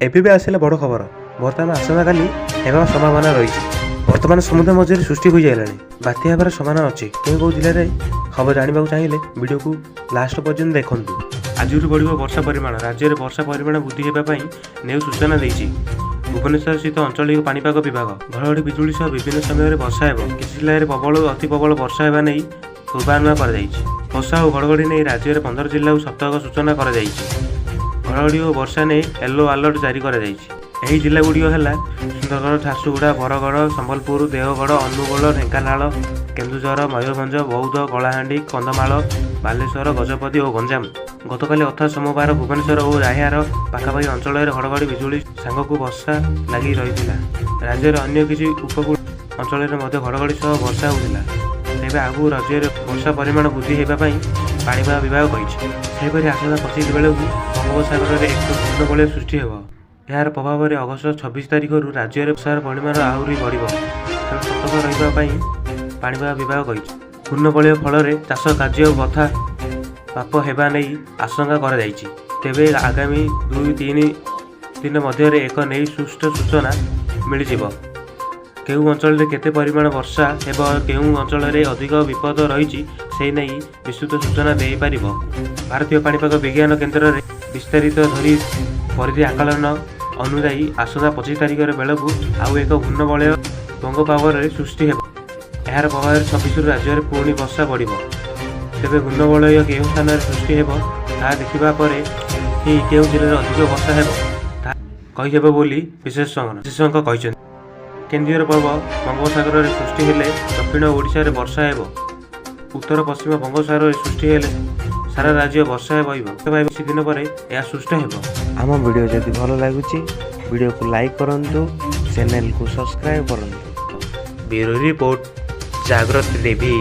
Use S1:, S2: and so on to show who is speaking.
S1: ଏବେ ବି ଆସିଲା ବଡ଼ ଖବର। ବର୍ତ୍ତମାନ ଆସନ୍ତାକାଲି ହେବାର ସମ୍ଭାବନା ରହିଛି। ବର୍ତ୍ତମାନ ସମୁଦ୍ର ମଝିରେ ସୃଷ୍ଟି ହୋଇଯାଇଲାଣି, ବାତ୍ୟା ହେବାର ସମ୍ଭାବନା ଅଛି। କେଉଁ କେଉଁ ଜିଲ୍ଲାରେ ଖବର ଜାଣିବାକୁ ଚାହିଁଲେ ଭିଡ଼ିଓକୁ ଲାଷ୍ଟ ପର୍ଯ୍ୟନ୍ତ ଦେଖନ୍ତୁ। ଆଜିରୁ ବଢ଼ିବ ବର୍ଷା ପରିମାଣ। ରାଜ୍ୟରେ ବର୍ଷା ପରିମାଣ ବୃଦ୍ଧି ହେବା ପାଇଁ ନେଉ ସୂଚନା ଦେଇଛି ଭୁବନେଶ୍ୱର ସ୍ଥିତ ଆଞ୍ଚଳିକ ପାଣିପାଗ ବିଭାଗ। ଘଡ଼ଘଡ଼ି ବିଜୁଳି ସହ ବିଭିନ୍ନ ସମୟରେ ବର୍ଷା ହେବ। କିଛି ଜିଲ୍ଲାରେ ପ୍ରବଳ, ଅତି ପ୍ରବଳ ବର୍ଷା ହେବା ନେଇ ପୂର୍ବାନୁମାନ କରାଯାଇଛି। ବର୍ଷା ଓ ଘଡ଼ଘଡ଼ି ନେଇ ରାଜ୍ୟରେ 15 ଜିଲ୍ଲାକୁ ସତର୍କ ସୂଚନା କରାଯାଇଛି। ଘଡ଼ଘଡ଼ି ଓ ବର୍ଷା ନେଇ ୟେଲୋ ଆଲର୍ଟ ଜାରି କରାଯାଇଛି। ଏହି ଜିଲ୍ଲାଗୁଡ଼ିକ ହେଲା ସୁନ୍ଦରଗଡ଼, ଝାରସୁଗୁଡ଼ା, ବରଗଡ଼, ସମ୍ବଲପୁର, ଦେଓଗଡ଼, ଅନୁଗୋଳ, ଢେଙ୍କାନାଳ, କେନ୍ଦୁଝର, ମୟୂରଭଞ୍ଜ, ବୌଦ୍ଧ, କଳାହାଣ୍ଡି, କନ୍ଧମାଳ, ବାଲେଶ୍ୱର, ଗଜପତି ଓ ଗଞ୍ଜାମ। ଗତକାଲି ଅର୍ଥାତ୍ ସୋମବାର ଭୁବନେଶ୍ୱର ଓ ଏହାର ପାଖାପାଖି ଅଞ୍ଚଳରେ ଘଡ଼ଘଡ଼ି ବିଜୁଳି ସାଙ୍ଗକୁ ବର୍ଷା ଲାଗି ରହିଥିଲା। ରାଜ୍ୟର ଅନ୍ୟ କିଛି ଉପକୂଳ ଅଞ୍ଚଳରେ ମଧ୍ୟ ଘଡ଼ଘଡ଼ି ସହ ବର୍ଷା ହେଉଥିଲା। ତେବେ ଆଗକୁ ରାଜ୍ୟରେ ବର୍ଷା ପରିମାଣ ବୃଦ୍ଧି ହେବା ପାଇଁ ପାଣିପାଗ ବିଭାଗ କହିଛି। ସେହିପରି ଆସନ୍ତା 25 ବେଳକୁ ବଙ୍ଗୋପସାଗରରେ ଏକ ଘୂର୍ଣ୍ଣବଳୟ ସୃଷ୍ଟି ହେବ। ଏହାର ପ୍ରଭାବରେ ଅଗଷ୍ଟ 26 ତାରିଖରୁ ରାଜ୍ୟରେ ବର୍ଷାର ପରିମାଣ ଆହୁରି ବଢ଼ିବ। ତେଣୁ ସତର୍କ ରହିବା ପାଇଁ ପାଣିପାଗ ବିଭାଗ କହିଛି। ଘୂର୍ଣ୍ଣବଳୟ ଫଳରେ ଚାଷ କାର୍ଯ୍ୟ ବଥା ବାପ ହେବା ନେଇ ଆଶଙ୍କା କରାଯାଇଛି। ତେବେ ଆଗାମୀ 2-3 ଦିନ ମଧ୍ୟରେ ଏକ ନେଇ ସୁସ୍ଥ ସୂଚନା ମିଳିଯିବ। କେଉଁ ଅଞ୍ଚଳରେ କେତେ ପରିମାଣ ବର୍ଷା ହେବ, କେଉଁ ଅଞ୍ଚଳରେ ଅଧିକ ବିପଦ ରହିଛି, ସେ ନେଇ ବିସ୍ତୃତ ସୂଚନା ଦେଇପାରିବ। ଭାରତୀୟ ପାଣିପାଗ ବିଜ୍ଞାନ କେନ୍ଦ୍ରରେ ବିସ୍ତାରିତ ଧରି ପରିଧି ଆକଳନ ଅନୁଯାୟୀ ଆସନ୍ତା 25 ତାରିଖ ବେଳକୁ ଆଉ ଏକ ଘୂର୍ଣ୍ଣବଳୟ ବଙ୍ଗୋପସାଗରରେ ସୃଷ୍ଟି ହେବ। ଏହାର ପ୍ରଭାବରେ 26ରୁ ରାଜ୍ୟରେ ପୁଣି ବର୍ଷା ବଢ଼ିବ। ତେବେ ଘୂର୍ଣ୍ଣବଳୟ କେଉଁ ସ୍ଥାନରେ ସୃଷ୍ଟି ହେବ, ତାହା ଦେଖିବା ପରେ ହିଁ କେଉଁ ଜିଲ୍ଲାରେ ଅଧିକ ବର୍ଷା ହେବ, ତାହା କହିହେବ ବୋଲି ବିଶେଷଜ୍ଞ କହିଛନ୍ତି। କେନ୍ଦ୍ରୀୟ ପର୍ବ ବଙ୍ଗୋପସାଗରରେ ସୃଷ୍ଟି ହେଲେ ଦକ୍ଷିଣ ଓଡ଼ିଶାରେ ବର୍ଷା ହେବ। ଉତ୍ତର ପଶ୍ଚିମ ବଙ୍ଗୋପସାଗରରେ ସୃଷ୍ଟି ହେଲେ ସାରା ରାଜ୍ୟ ବର୍ଷା ରହିବ। କିଛି ଦିନ ପରେ ଏହା ସୃଷ୍ଟି ହେବ।
S2: ଆମ ଭିଡ଼ିଓ ଯଦି ଭଲ ଲାଗୁଛି, ଭିଡ଼ିଓକୁ ଲାଇକ୍ କରନ୍ତୁ, ଚ୍ୟାନେଲକୁ ସବସ୍କ୍ରାଇବ୍ କରନ୍ତୁ।
S1: ବ୍ୟୁରୋ ରିପୋର୍ଟ, ଜାଗ୍ରତ ଟିଭି।